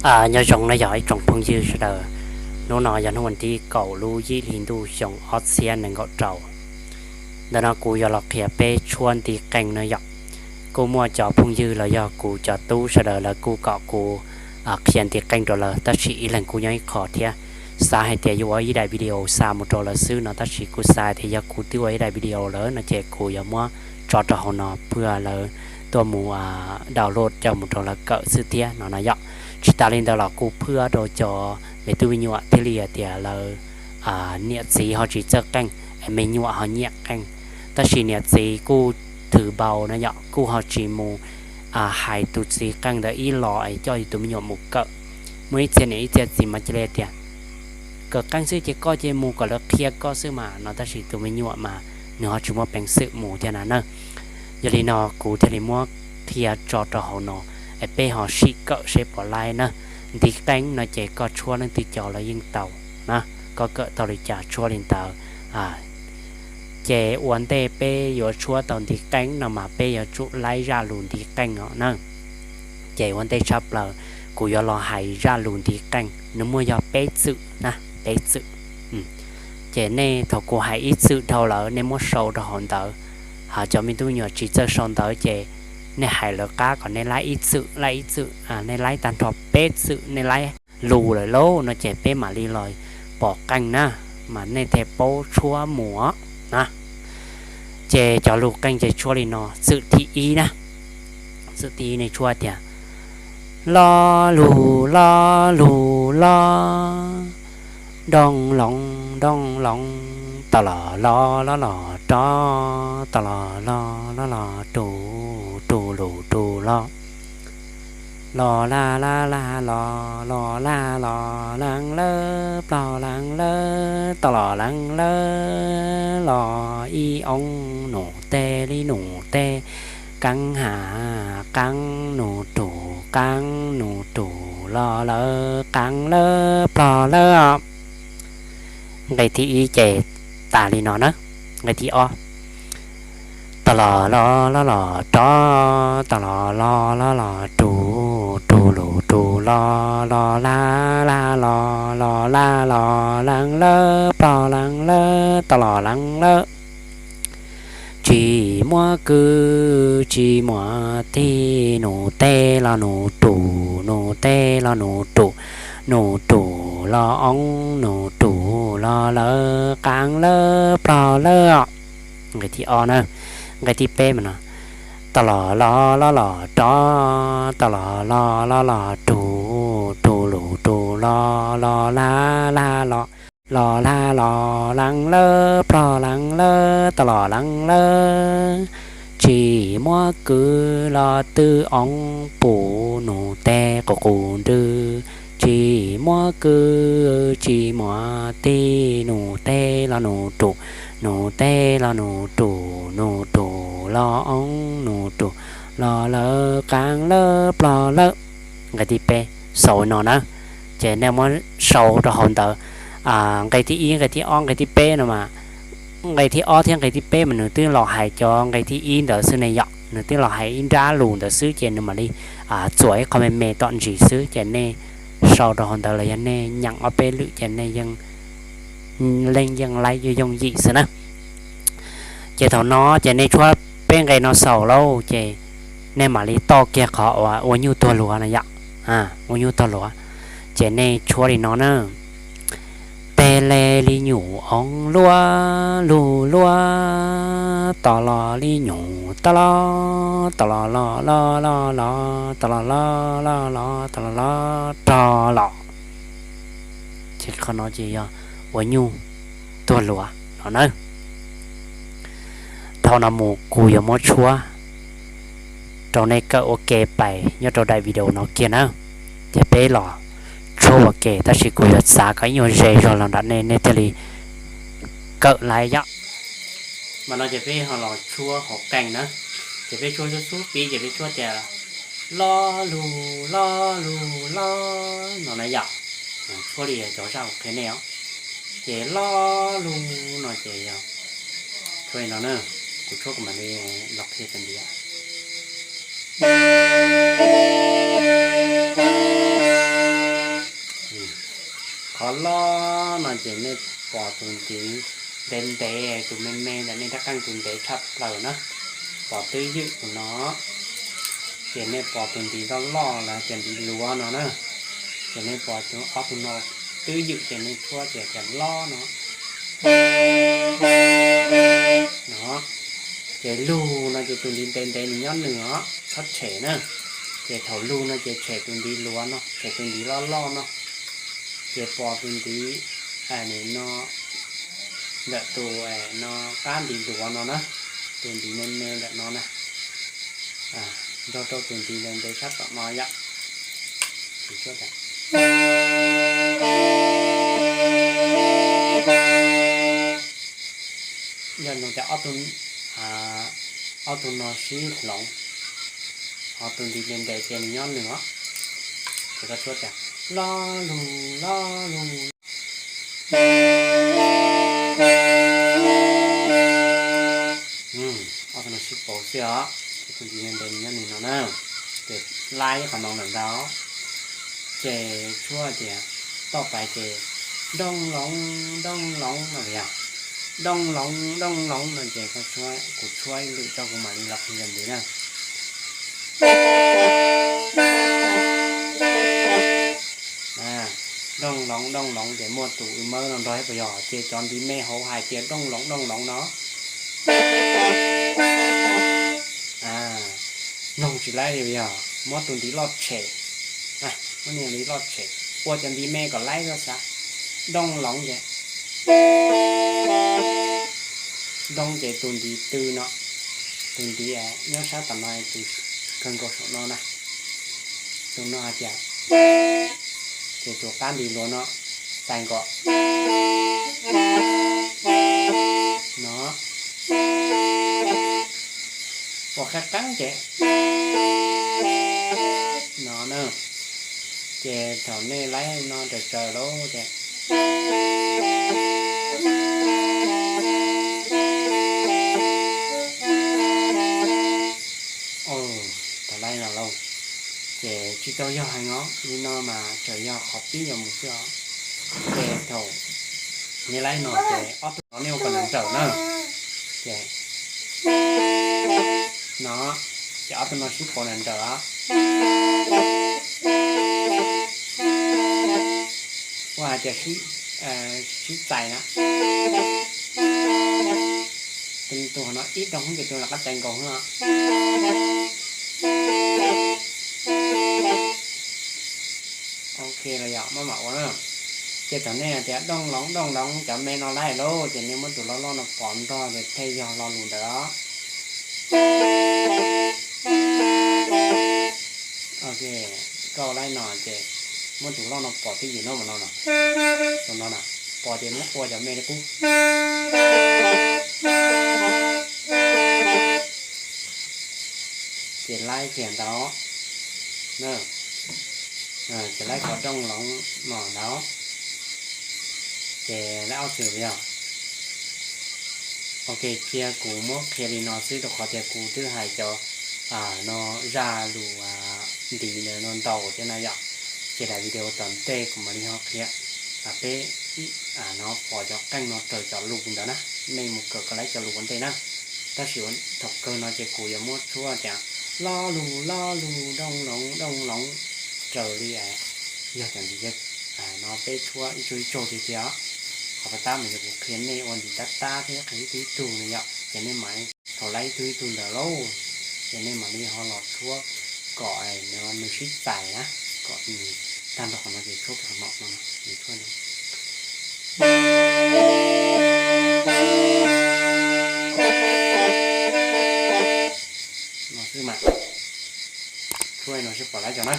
Nyob zoo na yog ib tsoom phooj ywg sawv daws, hnub no yog hnub vas thib kaum lub yim hli ntuj xyoo ob txhiab nees nkaum rau. Ntawm no kuv yuav los qhia peb tshuab ntiv qeej na yom. Kuj muaj cov phooj ywg los yog kuv cov tub sawv daws lawv kuj kom kuv qhia ntiv qeej rau lawv, tab sis ib leeg kuj nyob ib qho thiab. Xav hais tias yuav ua ib daim video xa mus rau lawv xwb no, tab sis kuv xav hais tias yog kuv twb ua ib daim video lawm no ces kuv yuav muab tso rau hauv no pliag lawv tuaj mus download coj mus rau lawv kawm xwb thiab no no yom. Tsis tas li ntawd los kuj pliag rau cov me tub me nyuam thiaj li hais tias lawv niam txiv ho tsis txawj qeej, me nyuam ho nyiam qeej. Tab sis niam txiv kuj thwm npaum no yom, kuj ho tsis mus hais tus txiv qeej ntawd ib los es coj tus me nyuam mus kawm. Muaj ib txhia niam ib txhia txiv mas cia li tias kawm qeej xwb ces koj cia li mus kom lawv qhia koj xwb mas no, tab sis tus me nyuam mas nws ho tsis muaj peev xwm mus thiab na na. Yog li no kuv thiaj li muab qhia tso rau hauv no es peb ho sim kawm seb puas laib na. Ntiv qeej no ces koj tshuab leej twg cov los yeej tau na, koj kawm tau li cas tshuab li ntawd. Ces ua ntej peb yuav tshuab tau ntiv qeej no mas peb yuav tsum laib zaj lus ntiv qeej no na. Ces ua ntej tshaj plaws kuv yuav los hais zaj lus ntiv qeej, nws muaj yog peb txwm na, peb txwm. Ces nej thaum kuv hais ib txwm dhau lawm nej muab sau rau hauv ntawv. Cov me tub me nyuam tsis txawj sau ntawv ces nej hais lawv qab kom nej laib ib txwm, laib ib txwm, nej laib tag nrho peb txwm, nej laib lus lawm lauj no ces peb mam li los pom qeej na, mas nej thiaj paub tshuab mus na. Ces cov lus qeej ces tshuab li no, txwm thib ib na. Txwm thib ib nej tshuab tias: Lo lug lo lug lo, dooj looj dooj looj, to los lo lo los rov, to los lo lo los rug, rug lug rug lo. Lo la la la lo, lo la lo, leej lawb plog leej lawb, to los leej lawb los ib oob, num teg li num teg, qeeb has qeeb, num rug qeeb, num rug lo lawm, qeeb lawb plog lawb. Nqe thib ib ces tas li no na. Nqe thib ob: To los lo lo los rov, to los lo lo los rug, rug lug rug lo, lo la la lo, lo la lo, leej lawb plog leej lawb, to los leej lawb. Tsis muaj kwv tsis muaj tij, num teg los num rug, num teg los num rug, num rug lo oob, num rug lo lawm, qeeb lawb plog lawb. Nqe thib ob na. Nqe thib peb mas no: To los lo lo los rov, to los lo lo los rug, rug lug rug lo, lo la la lo, lo la lo, leej lawb plog leej lawb, to los leej lawb. Tsis muaj kwv los twb oob pum, num teg qus qus nrw. Tsis muaj kwv tsis muaj tij, num teg los num rug, num teg los num rug, num rug lo oob, num rug lo lawm, qeeb lawb plog lawb. Nqe thib peb xaus no na, ces nej muab sau rau hauv ntawv. Nqe thib ib, nqe thib ob, nqe thib peb no mas, nqe thib ob thiab nqe thib peb mas nws twb los hais cov nqe thib ib ntawd xwb ne yom, nws twb los hais ib nrab lus ntawd xwb ces nws mam li txuas ib qho me me tom ntsis xwb ces nej sau rau hauv ntawv los yog nej nyeem ob peb lwm ces nej yeej leej yeej laib yooj yooj yim xwb na. Ces thaum no ces nej tshuab peb nqe no xaus lauj ces nej mam li toj kiag qhov uas ua nyuj tuag luav no yom. Ua nyuj tuag luav ces nej tshuab li no na: Teg le li nyuj oob luaj lug luaj, to los li nyuj taj los, to los los los los los, to los los los los, to los los rog los. Ces qhov no ces yog ua nyuj tuag luav no na. Dhau no mus kuv yuav muab tshuab rau nej kawm ua ke pais nyob rau daim video no kiag na. Ces peb los tshuab ua ke tab sis kuv yuav xav kom ib nyuag ze zog los nram nej, nej thiaj li kawm laib yom. Mas no ces peb ho los tshuab hauv qeej na. Ces peb tshuab xub pib ces peb tshuab tias lo lug lo lug lo no na yom. Tshuab li cov zaj qhia nej os. Ces lo lug no ces yog tshuab li no na. Kuv tshuab kuv mam li los qhia tus ntiv. Ces nej pom tus ntiv ntev ntev, tus me me ntawm nej rab qeej tus ntev tshaj plaws na, pom twb ywm tus no. Ces nej pom tus ntiv loj loj los tias ntiv luav no na. Ces nej pom tus ob tug no twb ywm ces nej tshuab tias tias lob no. No. Ces lug no ces tus ntiv ntev ntev nws nyob nws os, txhob tshem na. Ces thaum lug no ces tshem tus ntiv luav no, tshem tus ntiv loj loj no. Ces pom tus ntiv no ntawm tus no qab ntiv luav no na, tus ntiv me me ntawm no na, nrog rau tus ntiv ntev ntev sab tom no yom. Yog no ces ob tug, ob tug no sib hloov, ho tus ntiv ntev ntev ces nws nyob nws os. Ces koj tshuab tias lo lug lo lug. Ob tug no sib pauv xwb os, ces tus ntiv ntev ntev nws nyob nws no na. Ces laib qhov no lawm ntag. Ces tshuab tias toj pais ces dooj loov dooj loov no yog, dooj loov dooj loov no ces koj tshuab, kuv tshuab ib lwm tso kuv mam li los qhia ntxiv na. Dooj loov dooj loov ces muaj tus wb mawb no nrog ib puas yog, ces cov ntiv me hauv hais tias dooj loov dooj loov no. Mloog tsis laib li yog muab tus ntiv loj tshem, muab ntiv loj tshem, ua cov ntiv me kom laib xwb xav. Dooj loov ces, dooj ces tus ntiv tw no, tus ntiv nyob sab tom no, tus kawg nkaus saum no na, tus no hais tias, ces tus qab ntiv luav no, tais nkaus no, ua qab qeeb ces no na. Ces thaum nej laib no raws raws lauj ces, thaum laib no lauj, ces tsis tau yog heev os, li no mas tsuas yog qhov pib yuav mus xwb os. Ces thaum nej laib no ces ob tug no nej ua kom nrawm nrawm na. Ces no, ces ob tug no sib pauv nrawm nrawm os. Ua hais tias sib txais na. Tus no ib dooj ces tus no qab tais nkaus xwb. Ok los yog maj mam ua na. Ces thaum nej hais tias dooj loov dooj loov cov me no laib lauj, ces nej muab tus loj loj no pov nrog ces thiaj yog lo lus ntawd os. Ok, koj laib no ces muab tus loj no pov twj ywm no mas no no, tus no na, pov ces muab ua cov me li qub. Ces laib kiag ntawd, ces laib qhov dooj loov no ntawd, ces laib ob txwm yog. Ok, cia kuv muab qhia li no xwb rau qhov tias kuv twb hais cov no zaj lus ntiv ntawd no ntau thiab na yom. Ces daim video tom ntej kuv mam li ho qhia peb no pov cov qeej no raws cov lus ntawd na, nej mus kawm koj laib cov lus ua ntej na. Tab sis thaum kawg no ces kuv yuav muab tshuab tias lo lus lo lus dooj loov dooj loov raws li yog cov ntiv no peb tshuab ib tsaug ib tsaug tiag tiag. Qhov tab tab mas yog kuv qhia nej ua ntiv tab tab thiab qhia ib tug ib tug no yom, ces nej mam thaum laib ib tug ib tug ntawd lauj, ces nej mam li ho los tshuab kom nws sib txais na, kom nws tag nrho qhov no ces tshuab qhov no no, nws tshuab no no xwb mas. Tshuab no sib pom laib cov na.